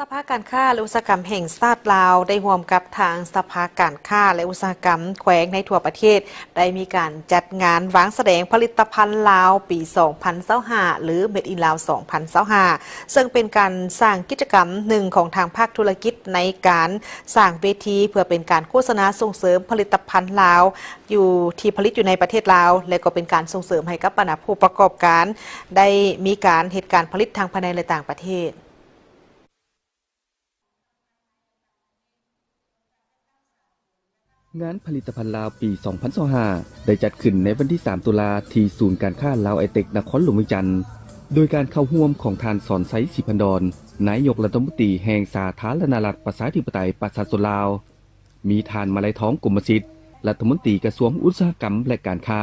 ສະພາການຄ້າ ແລະ ອຸດສາຫະກຳແຫ່ງຊາດລາວ ໄດ້ຮ່ວມກັບທາງສະພາການຄ້າ ແລະ ອຸດສາຫະກຳແຂວງໃນທົ່ວປະເທດ ໄດ້ມີການຈັດງານວາງສະແດງຜະລິດຕະພັນລາວປີສອງພັນຊາວຫ້າ ຫຼື Made in Lao ສອງພັນຊາວຫ້າ ເຊິ່ງເປັນການສ້າງກິດຈະກຳໜຶ່ງຂອງທາງພາກທຸລະກິດ ໃນການສ້າງເວທີເພື່ອເປັນການໂຄສະນາສົ່ງເສີມຜະລິດຕະພັນລາວ ຢູ່ທີ່ຜະລິດຢູ່ໃນປະເທດລາວ ແລະ ກໍເປັນການສົ່ງເສີມໃຫ້ກັບບັນດາຜູ້ປະກອບການ ໄດ້ມີການເຮັດການຜະລິດທັງພາຍໃນ ແລະ ຕ່າງປະເທດ. ງານຜະລິດຕະພັນລາວປີສອງພັນຊາວຫ້າ ໄດ້ຈັດຂຶ້ນໃນວັນທີສາມຕຸລາ ທີ່ສູນການຄ້າລາວໄອເຕັກ ນະຄອນຫຼວງວຽງຈັນ ໂດຍການເຂົ້າຮ່ວມຂອງທ່ານ ສອນໄຊ ສີພັນດອນ ນາຍົກລັດຖະມົນຕີແຫ່ງສາທາລະນະລັດ ປະຊາທິປະໄຕ ປະຊາຊົນລາວ, ມີທ່ານ ມາໄລທອງ ກົມມະສິດ ລັດຖະມົນຕີກະຊວງອຸດສາຫະກຳ ແລະ ການຄ້າ,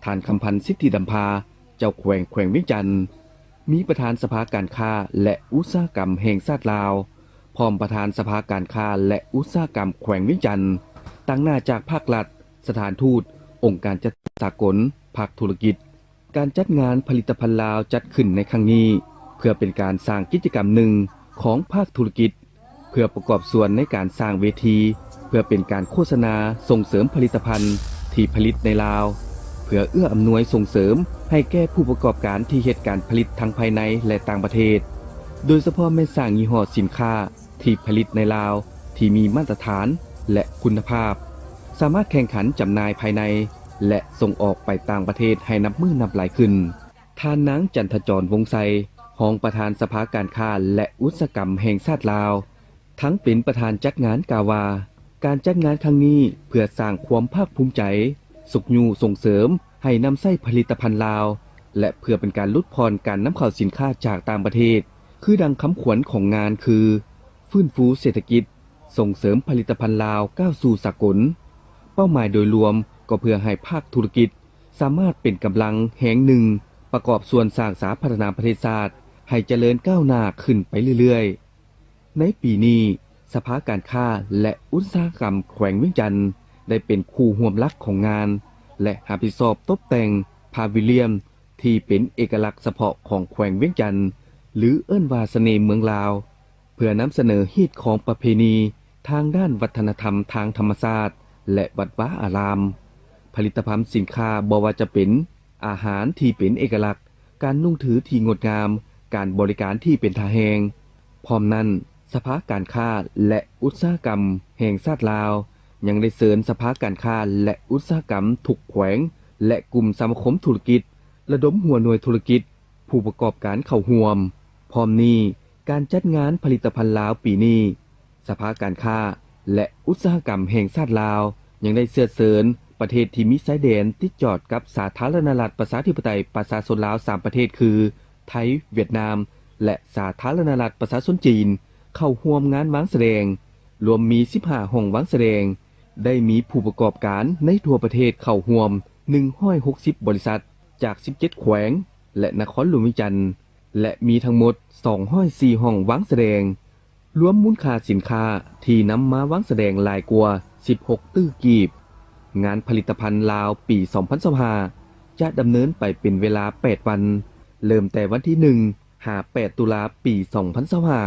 ທ່ານ ຄຳພັນ ສິດທິດຳພາ ເຈົ້າແຂວງແຂວງວຽງຈັນ, ມີປະທານສະພາການຄ້າ ແລະ ອຸດສາຫະກຳແຫ່ງຊາດລາວ, ພ້ອມປະທານສະພາການຄ້າ ແລະ ອຸດສາຫະກຳແຂວງວຽງຈັນ, ຕາງໜ້າຈາກພາກລັດ, ສະຖານທູດ, ອົງການຈັດຕັ້ງສາກົນ, ພາກທຸລະກິດ. ການຈັດງານຜະລິດຕະພັນລາວຈັດຂຶ້ນໃນຄັ້ງນີ້ ເພື່ອເປັນການສ້າງກິດຈະກຳໜຶ່ງຂອງພາກທຸລະກິດ ເພື່ອປະກອບສ່ວນໃນການສ້າງເວທີ ເພື່ອເປັນການໂຄສະນາສົ່ງເສີມຜະລິດຕະພັນທີ່ຜະລິດໃນລາວ ເພື່ອເອື້ອອຳນວຍສົ່ງເສີມໃຫ້ແກ່ຜູ້ປະກອບການທີ່ເຮັດການຜະລິດທັງພາຍໃນ ແລະ ຕ່າງປະເທດ, ໂດຍສະເພາະແມ່ນສ້າງຍີ່ຫໍ້ສິນຄ້າທີ່ຜະລິດໃນລາວທີ່ມີມາດຕະຖານ ແລະ ຄຸນນະພາບ, ສາມາດແຂ່ງຂັນຈຳໜ່າຍພາຍໃນ ແລະ ສົ່ງອອກໄປຕ່າງປະເທດໃຫ້ນັບມື້ນັບຫຼາຍຂຶ້ນ. ທ່ານນາງ ຈັນທະຈອນ ວົງໄຊ ຮອງປະທານສະພາການຄ້າ ແລະ ອຸດສາຫະກຳແຫ່ງຊາດລາວ ທັງເປັນປະທານຈັດງານ ກ່າວວ່າ ການຈັດງານຄັ້ງນີ້ເພື່ອສ້າງຄວາມພາກພູມໃຈ, ຊຸກຍູ້ສົ່ງເສີມໃຫ້ນຳໃຊ້ຜະລິດຕະພັນລາວ ແລະ ເພື່ອເປັນການຫຼຸດຜ່ອນການນຳເຂົ້າສິນຄ້າຈາກຕ່າງປະເທດ, ຄືດັ່ງຄຳຂວັນຂອງງານຄື ຟື້ນຟູເສດຖະກິດ, ສົ່ງເສີມຜະລິດຕະພັນລາວກ້າວສູ່ສາກົນ. ເປົ້າໝາຍໂດຍລວມກໍເພື່ອໃຫ້ພາກທຸລະກິດ ສາມາດເປັນກຳລັງແຮງໜຶ່ງ ປະກອບສ່ວນສ້າງສາພັດທະນາປະເທດຊາດໃຫ້ຈະເລີນກ້າວໜ້າຂຶ້ນໄປເລື້ອຍໆ. ໃນປີນີ້, ສະພາການຄ້າ ແລະ ອຸດສາຫະກຳແຂວງວຽງຈັນ ໄດ້ເປັນຄູ່ຮ່ວມຫຼັກຂອງງານ ແລະ ຮັບຜິດຊອບຕົບແຕ່ງພາວິລຽນທີ່ເປັນເອກະລັກສະເພາະຂອງແຂວງວຽງຈັນ ຫຼື ເອີ້ນວ່າສະເໜ່ເມືອງລາວ ເພື່ອນຳສະເໜີຮີດຄອງປະເພນີທາງດ້ານວັດທະນະທຳທາງທຳມະຊາດ ແລະ ວັດວາອາລາມ, ຜະລິດຕະພັນສິນຄ້າບໍ່ວ່າຈະເປັນອາຫານທີ່ເປັນເອກະລັກ, ການນຸ່ງຖືທີ່ງົດງາມ, ການບໍລິການທີ່ເປັນທ່າແຮງ. ພ້ອມນັ້ນ, ສະພາການຄ້າ ແລະ ອຸດສາຫະກຳແຫ່ງຊາດລາວ ຍັງໄດ້ເຊີນສະພາການຄ້າ ແລະ ອຸດສາຫະກຳທຸກແຂວງ ແລະ ກຸ່ມສະມາຄົມທຸລະກິດ ລະດົມຫົວໜ່ວຍທຸລະກິດ, ຜູ້ປະກອບການເຂົ້າຮ່ວມ. ພ້ອມນີ້, ການຈັດງານຜະລິດຕະພັນລາວປີນີ້, ສະພາການຄ້າ ແລະ ອຸດສາຫະກຳແຫ່ງຊາດລາວ ຍັງໄດ້ເຊື້ອເຊີນປະເທດທີ່ມີຊາຍແດນຕິດຈອດກັບສາທາລະນະລັດປະຊາທິປະໄຕປະຊາຊົນລາວສາມປະເທດຄື ໄທ, ຫວຽດນາມ ແລະ ສາທາລະນະລັດປະຊາຊົນຈີນ ເຂົ້າຮ່ວມງານວາງສະແດງ, ລວມມີສິບຫ້າຫ້ອງວາງສະແດງ, ໄດ້ມີຜູ້ປະກອບການໃນທົ່ວປະເທດເຂົ້າຮ່ວມໜຶ່ງຮ້ອຍຫົກສິບບໍລິສັດ ຈາກສິບເຈັດແຂວງ ແລະ ນະຄອນຫຼວງວຽງຈັນ ແລະ ມີທັງໝົດສອງຮ້ອຍສີ່ຫ້ອງວາງສະແດງ, ລວມມູນຄ່າສິນຄ້າທີ່ນຳມາວາງສະແດງຫຼາຍກວ່າສິບຫົກຕື້ກີບ. ງານຜະລິດຕະພັນລາວປີສອງພັນຊາວຫ້າ ຈະດຳເນີນໄປເປັນເວລາແປດວັນ, ເລີ່ມແຕ່ວັນທີໜຶ່ງ ຫາ ແປດ ຕຸລາ ປີສອງພັນຊາວຫ້າ.